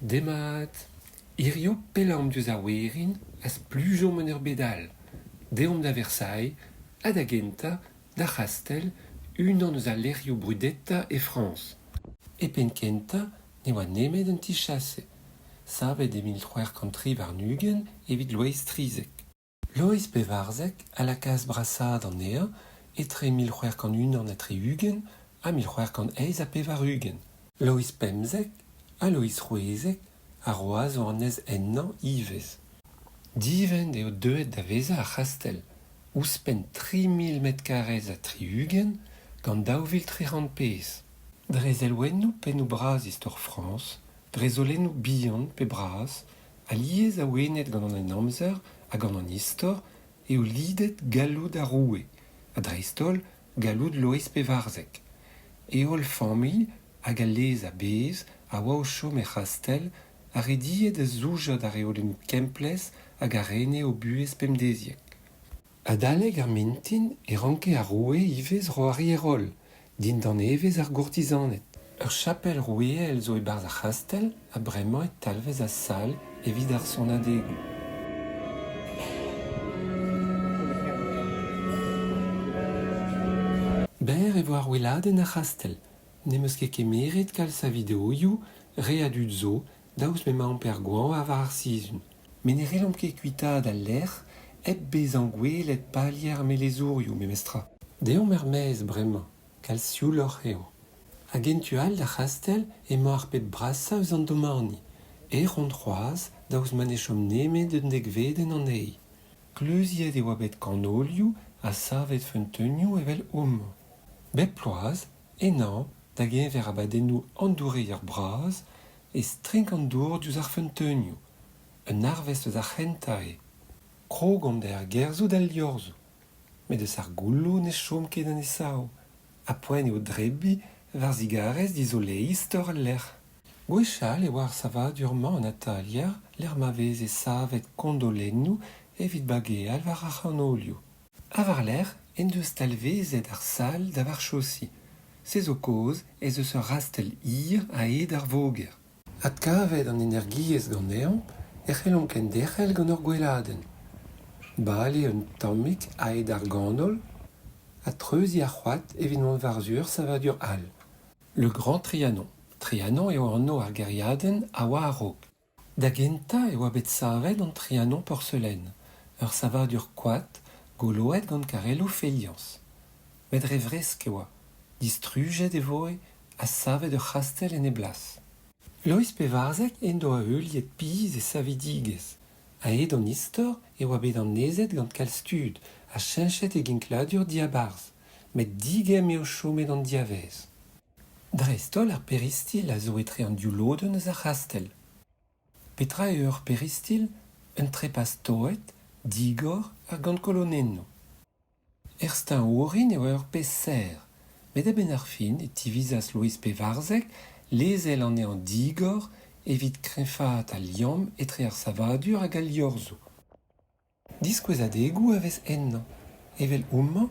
Demat. Hiziv pellaomp diouzh ar werin ha splujomp en ur bed all. Deomp da Versailles ha da gentañ d'ar c'hastell, unan eus al lec'hioù brudetañ e Frañs. E penn-kentañ ne oa nemet un ti-chase, savet e 1623 evit Loeiz Trizek. Loeiz Pevarzek a lakaas brasaat anezhañ etre 1661 ha 1688. Loeiz Pemzek ha Loeiz C'hwezek a roas o annez ennañ ivez. Divent eo deuet da vezañ ar c'hastell, ouzhpenn 3 000 metr karrez ha 60 gant 2 300 pezh. Dre zelwennoù pennoù bras istor Frañs, dre zolennoù bihan pe bras, Alies awenet gant an Henamzer ha gant an Istor eo lidet galloud ar roue, ha dreist-holl galloud Loeiz Pevarzek. E holl familh hag al lez a-bezh a oa o chom er c'hastell ha rediet da zoujañ da reolennoù kemplezh hag a rene o buhez pemdeziek. Adalek ar mintin e ranke ar roue ivez c'hoari e roll, dindan evezh ar gourtizaned. Ur chapel roueel zo e-barzh ar c'hastell ha bremañ e talvez ar sal evit ar sonadegoù. Berr e vo ar weladenn ar c'hastell. N'em eus ket kemeret kalz a videoioù, re a dud zo, daoust m'emaomp er goañv ha war ar sizhun. Met ne c'hellomp ket kuitaat al lec'h hep bezañ gwelet palier ar melezourioù memestra. Deomp er-maez bremañ, kalz siouloc'h eo. Hag en tu all d'ar c'hastell emañ ar pep brasañ eus an domani, ec'hon c'hoazh daoust ma ne chom nemet un dekvedenn anezhi. Kleuziet e oa bet kanolioù ha savet feunteunioù evel homañ. Bep bloaz, en hañv, da-geñver abadennoù an doureier bras, e strink an dour diouzh ar feunteunioù. Un arvest eus ar c'hentañ eo. Krog omp da ergerzhout al liorzhoù. Met eus ar gouloù ne chom ket en e sav. Ha poent eo drebiñ war zigarez dizoleiñ istor al lec'h. Gwechall e oa ar savadur-mañ un atalier lec'h ma veze savet kondolennoù evit bageal war ar c'hanolioù. Ha war-lerc'h en deus talvezet ar sal da varchosi. Se zo kaoz ez eus ur rastell hir a-hed ar voger. Adkavet an energiezh ganeomp e c'hellomp kenderc'hel gant hor gweladenn. Bale un tammig a-hed ar ganol ha treuziñ ar c'hoad evit mont war-zu ur savadur all. Le Grand Trianon. Trianon eo anv ar gêriadenn a oa a-raok. Da gentañ e oa bet savet an Trianon Porcelaine, ur savadur koad goloet gant karrelloù feilhañs. Met re vresk e oa, distrujet e voe ha savet ur c'hastell en e blas. Loeiz Pevarzek en doa heuliet pizh e savidigezh. A-hed an istor e oa bet annezet gant kalz tud ha cheñchet e ginkladur diabarzh, met digemm eo chomet an diavaez. Dreist-holl ar peristil a zo etre an div lodenn eus ar c'hastell. Petra eo ur peristil? Un trepas toet, digor ha gant kolonennoù. Er steuñv orin e oa ur pezh serr, met a-benn ar fin e tivizas Loeiz Pevarzek lezel anezhañ digor evit kreñfaat al liamm etre ar savadur hag al liorzhoù. Diskouezadegoù a vez ennañ, evel homañ,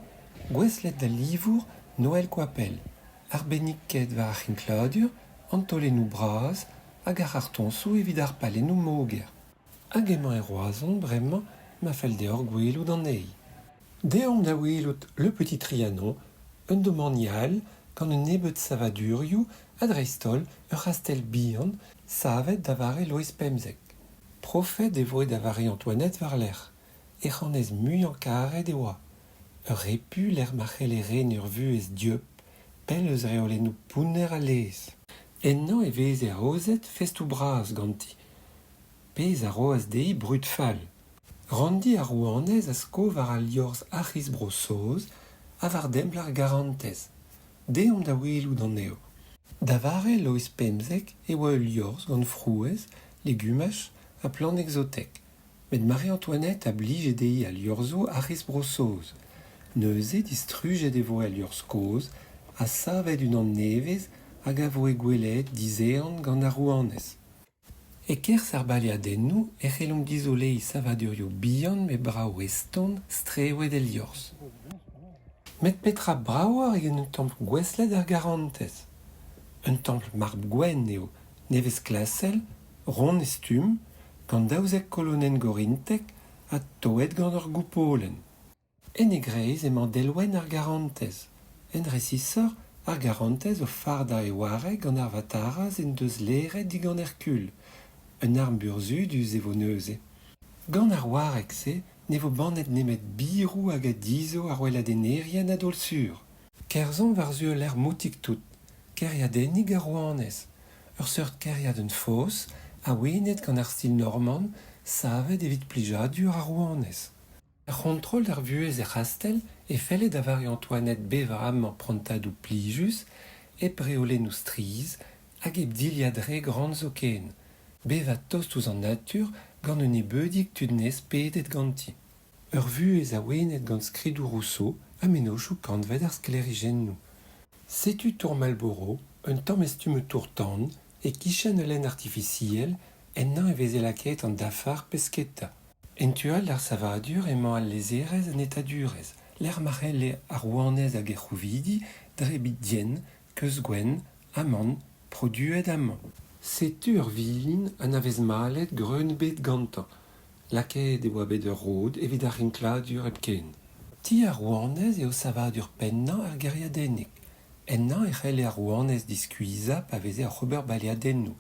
gouestlet d'al livour Noël Coapel, arbennikaet war ar c'hinkladur, an taolennoù bras hag ar c'hartoñsoù evit ar pallennoù-moger. Hag emañ e Roazhon bremañ ma fell deoc'h gwelout anezhi. Deomp da welout Le Petit Trianon, un domani all gant un nebeud savadurioù ha dreist-holl ur c'hastell bihan savet da vare Loeiz Pemzek. Profet e voe da Varie-Antoinette war-lerc'h. Hec'h annez muiañ-karet e oa. Ur repu lec'h ma c'helle ren ur vuhez dieub, pell eus reolennoù pounner al lez. Ennañ e veze aozet festoù bras ganti, pezh a roas dezhi brud fall. Ranndi ar rouanez a sko war al liorzh a-c'hiz Bro-Saoz ha war dempl ar Garantez. Deomp da welout anezho. Da vare Loeiz Pemzek e oa ul liorzh gant frouezh, legumaj ha plant ekzotek. Met Marie-Antoinette a blije dezhi al liorzhoù a-c'hiz Bro-Saoz. Neuze distrujet e voe al liorzh kozh ha savet unan nevez hag a voe gwelet dizehan gant ar rouanez. E-kerzh ar baleadennoù e c'hellomp dizoleiñ savadurioù bihan met brav-eston strewet el liorzh. Met petra bravoc'h eget un templ gouestlet d'ar garantez ? Un templ marbr gwenn eo, nevez klasel. Ront e stumm, gant 12 kolonenn gorintek ha toet gant ur goupolenn. En e greiz emañ delwenn ar Garantez. En resisoc'h, ar Garantez o fardañ e wareg gant ar vataraz en deus laeret digant Herkul. Un arm burzhudus e vo neuze. Gant ar wareg-se ne vo bannet nemet biroù hag a dizho ar weladennerien a-daol-sur. Kerzhomp war-zu ul lec'h moutik-tout, kêriadennig ar rouanez. Ur seurt kêriadenn faos, awenet gant ar stil norman, savet evit plijadur ar rouanez. Er c'hontrol d'ar vuhez er c'hastell e felle da Vari-Antoinette bevañ amañ prantadoù plijus, hep reolennoù strizh hag hep dilhad re gran zoken. Bevañ tost ouzh an natur gant un nebeudig tud nes pedet ganti. Ur vuhez awenet gant skridoù Rousseau ha mennozhioù kantved ar Sklêrijennoù. Setu tour Marlborough, un tamm e stumm un tour-tan, e-kichen ul lenn artifisiel, ennañ e veze lakaet an dafar pesketa. En tu all d'ar savadur emañ al lezerezh ha netadurezh, lec'h ma c'helle ar rouanez hag he c'houvidi debriñ dienn, keuz gwenn, amann, produet amañ. Setu ur vilin ha na vez malet greun ebet gantañ. Lakaet e oa bet ur rod evit ar c'hinkladur hepken. Ti ar rouanez eo savadur pennañ ar gêriadennig. Ennañ e c'helle ar rouanez diskuizhañ pa veze oc'h ober baleadennoù.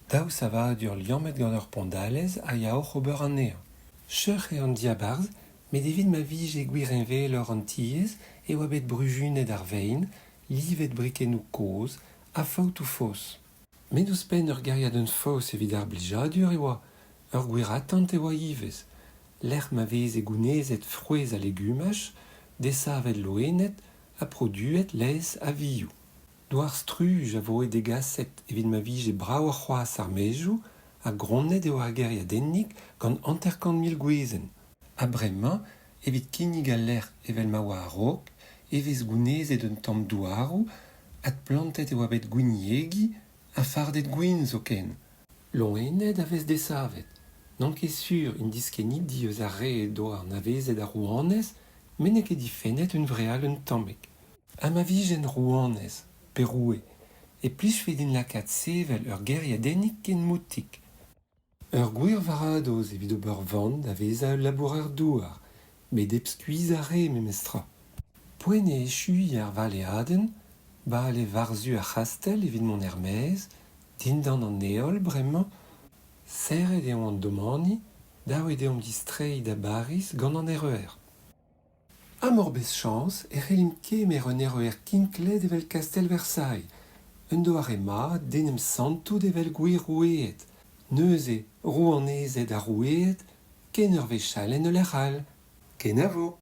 Daou savadur liammet gant ur pondalez a ya oc'h ober anezhañ. Cheuc'h eo an diabarzh met evit ma vije gwirheñveloc'h an tiez e oa bet bruzunet ar vein, livet brikennoù kozh ha faoutoù faos. Met ouzhpenn ur gêriadenn faos evit ar blijadur e oa, ur gwir atant e oa ivez, lec'h ma veze gounezet frouezh ha legumaj, desavet loened ha produet laezh ha vioù. Douar-struj a voe degaset evit ma vije bravoc'h c'hoazh ar maezioù ha gronnet eo ar gêriadennig gant 50,000 gwezenn. Ha bremañ, evit kinnig al lec'h evel ma oa a-raok, e vez gounezet un tamm douaroù, adplantet e oa bet gwiniegi ha fardet gwin zoken. Loened a vez desavet. N'on ket sur int diskennidi eus ar re he doa anavezet ar rouanez, met n'eo ket difennet hunvreal un tammig. Ha ma vijen rouanez, pe roue, e plijfe din lakaat sevel ur gêriadennig ken moutik. Ur gwir varadoz evit ober van da vezañ ul labourer-douar, met hep skuizhañ re memestra. Poent eo echuiñ ar valeadenn, bale war-zu ar c'hastell evit mont er-maez, dindan an heol bremañ. Serret eo an domani, dav eo deomp distreiñ da Bariz gant an RER. Ha m'hor bez chañs e c'hellimp kemer un RER kinklet evel kastell Versailles, un doare mat d'en em santout evel gwir roueed. Neuze, rouanezed ha roueed, ken ur wech all en ul lec'h all. Kenavo !